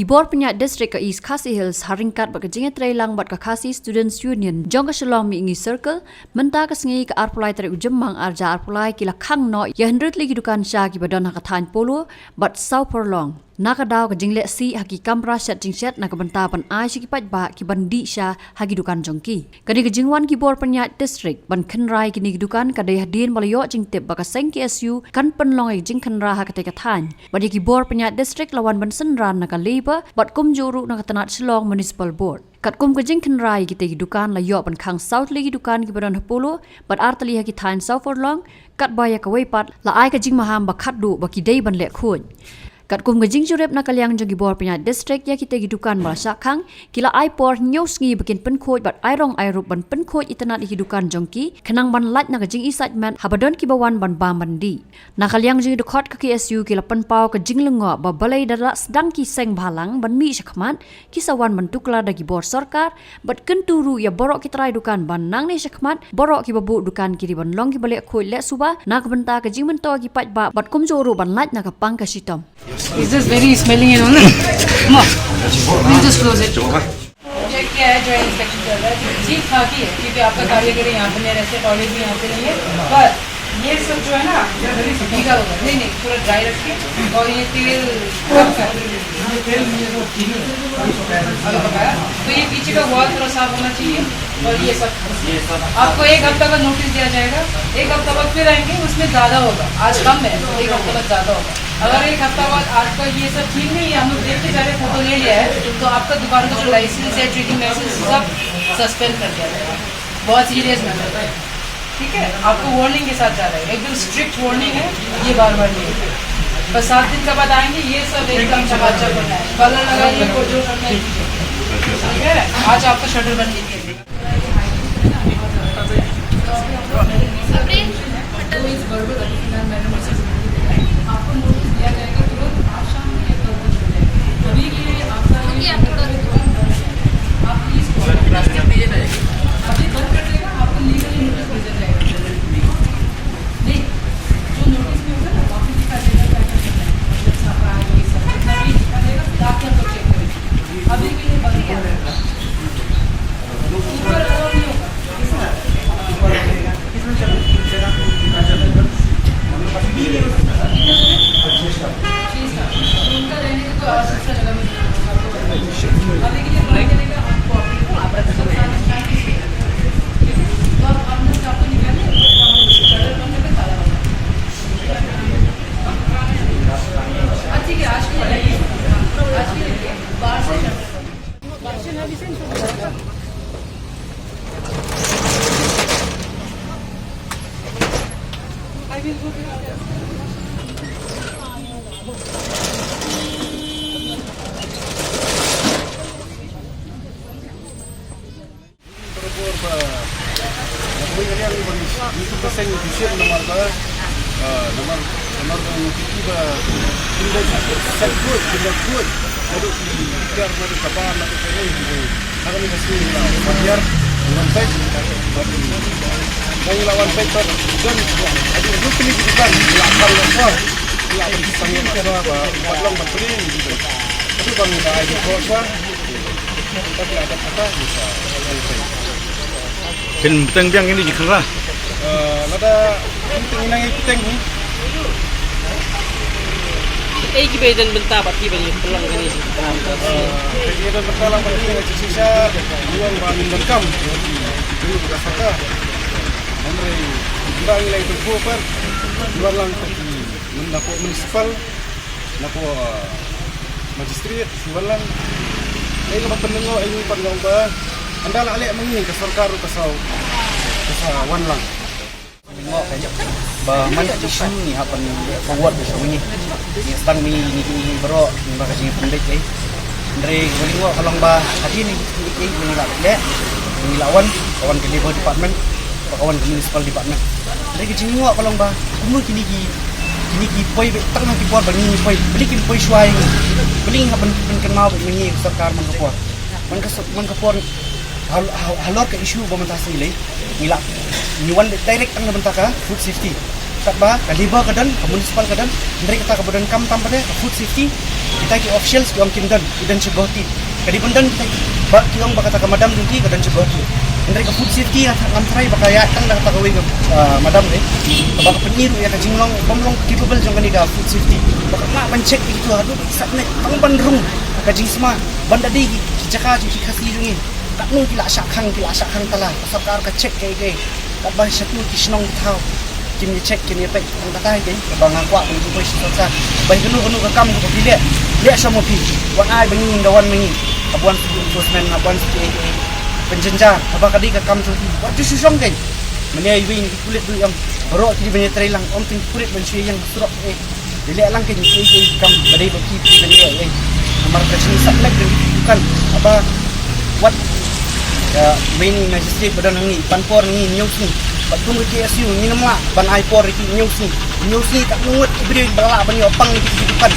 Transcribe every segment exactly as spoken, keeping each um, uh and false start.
Ki bor pynïaid district ka East Khasi Hills ha ryngkat bad ka jingïatreilang bad ka Khasi Students Union jong ka Shillong Mihngi Circle, mynta ka sngi ka arphew lai tarik u Jymmang arhajar arphew lai ki la khang noh ïa hynriew tylli ki dukan sha kiba don ha ka thaiñ Polo bad Sawpharlong. Na ka daw ka jingleh sih ha ki kamra shet jingshet na ka bynta ban ai sha ki paidbah ki ban dih sha ha ki dukan jong ki. Kane ka jingwan ki bor pynïaid district ban khynra ïa kine ki dukan ka dei hadien ba la ïoh jingtip ba ka seng K S U kan pynlong ïa ka jingkhynra ha katei ka thaiñ. Bad ïa ki bor pynïaid district la wan ban synran na ka Labour bad kumjuh ruh na ka tnat Shillong Municipal Board. Katkum ka jingkhynra ïa kitei ki dukan la ïoh ban khang saw tylli ki dukan kiba don ha Polo bad ar tylli ha ki thaiñ Sawpharlong, katba ïa kawei pat la ai ka jingmaham ba khatduh ba ki dei ban leh khuid. Katkum ka jingjurip na ka liang jong ki bor pynïaid district ïa kitei ki dukan ba la shah khang, ki la ai por hynñiew sngi ba kin pynkhuid bad ai rong ai rup ban pynkhuid itynnad ïa ki dukan jong ki, khnang ban lait na ka jingisaitmet haba don kiba wan ban bam ban dih. Na ka liang jong ki dkhot ka K S U ki la pynpaw ka jinglyngngoh ba balei da la sdang ki seng bhalang ban mih shakhmat, ki sa wan ban tuklar da ki bor sorkar, bad kyntu ruh ïa baroh ki trai dukan ba nangne shakhmat, baroh kiba buh dukan ki dei ban long kiba leh khuid leh suba na ka bynta ka jingmyntoi ki paidbah bad kumjuh ruh ban lait na ka pang ka shitom. Is this very smelling and all? Come on. Please just close it. ये क्या है, जो इंस्पेक्शन चल रहा है? जी, खाकी है, क्योंकि आपका कार्य के लिए यहाँ पे नहीं रहते, टॉयलेट भी यहाँ पे नहीं है। पर ये सब जो है ना, भीगा हुआ है। नहीं, नहीं, पूरा ड्राई रखिए। और ये तेल कम कर, अभी पकाया, तो ये पीछे का वॉल थोड़ा साफ होना चाहिए। और ये सब, आपको एक हफ्ता का नोटिस दिया जाएगा। एक हफ्ता बाद फिर आएंगे, उसमें ज्यादा होगा। आज कम है, एक हफ्ता बाद ज्यादा होगा। अगर एक हफ्ता बाद आपका ये सब ठीक नहीं है, हम लोग देख के सारे फोटो ले लिया है, तो आपका दुकान का जो लाइसेंस है, ट्रेडिंग लाइसेंस, सब सस्पेंड कर दिया जाएगा। बहुत सीरियस मैटर है, ठीक है? आपको वार्निंग के साथ जा रहा है, एकदम स्ट्रिक्ट वार्निंग है, ये बार बार नहीं होगा। बस सात दिन का बाद आएंगे, ये सब एकदम चकाचक होना है, कलर लगाइए, वो जो करना है कीजिए, ठीक है? आज आपका शटर बंद नहीं किया जाएगा। तो इस गड़बड़ को फिलहाल मैंने नोटिस नहीं दिया है। आपको नोटिस दिया जाएगा तुरंत, आज शाम को ये गड़बड़ हो जाएगी। अभी के लिए आपका ये, आप प्लीज अभी बंद कर देगा, आपको लीगली नोटिस भेजा जाएगा। नहीं, जो नोटिस में होगा ना, वापस दिखा देगा क्या क्या करना है। मतलब छापा, ये सब जितना भी दिखा देगा, फिर आप क्या चेक करेंगे। अभी के लिए बंद कर देगा। ऊपर अलाउ नहीं होगा। Bor ba, na kawei ka liang ban, ngi tu ka seng official namar ba, ah, namar, namar ba ngi tip ba, kin da set khuid, kin da khuid naduh ki tiar, naduh ka bar, naduh ka rei, ki rei. Ha kane ka sngi ngi la wan tiar, ngi wan peit, bad ngi la wan peit, bad don, haduh, haduh kine ki dukan ngi la khang shuwa, ngi la pynsangeh shuwa ba, ba long ban plie ngi ki. Haduh ba ngi la ai report shuwa. Kin bteng biang kine ki khynra. Eh, lada kin bteng ina ngi bteng hi. Ei kiba don bynta bad kiba ngi pynlong kine ki khynra. Eh, kiba don bynta lang bad kine ki shisha, ngi wan ba ngin donkam. Kine ki saka. Hynrei ba ngi leng tu ko per. Ngi wan lang tu ki mynta ko municipal. Na ko, ah, magistrate, ki wan lang. Ei kaba pynlyngngoh ïa ngi pat nga ong ba ynda la leh ma ngi ka sorkar ruh ka sa, ka sa wan lang. Pynlyngngoh ka jaka ba man ka issue ngi hap ban forward sha ma ngi. Ngi sdang ma ngi, ngi, ngi baroh ngi ba ka jingpynbeit ei. Hynrei ka pynlyngngoh ka long ba hadien ngi, ngi, ngi, ngi la leh, ngi la wan, ka wan ka Labour Department, ka wan ka Municipal Department. Hynrei ka jinglyngngoh ka long ba kumno kine ki, kine ki poi beit tang ha ki por ba ngi poi, balei kim poi shuwa ïa ngi, balei ngi hap ban pynkynmaw beit ma ngi sorkar man ka por, man ka sor-, man ka por hal-, hal-, halor ka issue ba mynta sngi lei ngi la, ngi wan direct tang na bynta ka food safety. Katba ka Labour ka don, ka Municipal ka don, hynrei kata kaba donkam tam pat ka food safety, ki Kita ki officials ki ong kim don, ki don sha Guwahati. Ka dei ban don kita ki, ba ki ong ba kata ka madam jong ki ka don sha Guwahati. Hynrei ka food safety ngam tharai ba ka ïaid tang da kata kawei ka, ah, madam, eh. Ba ka pyni ruh ïa ka jinglong, bym long capable jong kane ka food safety. Ba ka lah ban check ïa kito haduh ba ki sah ne tang ban rung ka jingsma ban da dei ki, ki jaka jong ki Khasi jong ngi. Katno ki la shah khang, ki la shah khang tala, ka sorkar ka check kaei kaei. Katba sha tu ki shnong ki thaw kim ïa check, kim ïa peit. Tang kata hi kein kaba nga kwah ban ïathuh sha sorkar. Ba hi kano kano ka kam kaba phi leh, leh sha ma phi. Wat ai ba ngi, ynda wan ma ngi, hap wan sha ki enforcement, hap wan sha ki, eh, eh, pynjynjar. Haba ka dei ka kam jong phi, wat ju shu shong kein. Mynne iwei na ki pulit ruh i ong, baroh ki dei ban ïatrei lang, ym tang ki pulit ban shu ïeng surok, eh. Dei leh lang kein ïa kiei kiei ki kam ba dei ba phi phi ban leh, eh. Namar ka jingïasah lek jong ki dukan, haba wat, eh, mane magistrate ba don hangne i pan por hangne hynñiew sngi. Bad kum ka K S U ngin ym lah ban ai por ïa ki hynñiew sngi. Hynñiew sngi katno ngut ki briew ba lah ban ïoh pang na ki dukan.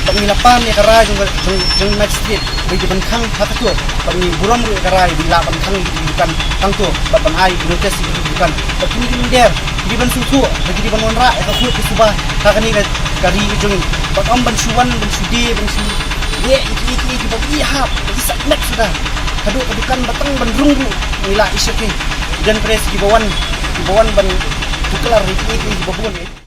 Bad ngi la pan ïa ka rai jong, jong, jong magistrate ba ïa ban khang ha kato. Bad ngi burom ruh ïa ka rai ba ïa lah ban khang ïa ki dukan hangto bad ban ai notice ïa ki dukan. Bad kine ki mynder ki dei ban sngewthuh ba ki dei ban wanrah ïa ka khuid ka suba ha kane ka, ka ri ka jong ngi. Bad ym ban shu wan ban shu die ban shu leh ïa ki, ïa ki, ïa ki ba ki hap, ba ki sah met suda. Haduh ka dukan ba tang ban rung ruh ngi lah ïa sha ki. Don press ki ba wan, ki ba wan ban tuklar ïa ki, ïa ki, ïa ki ba bun, eh.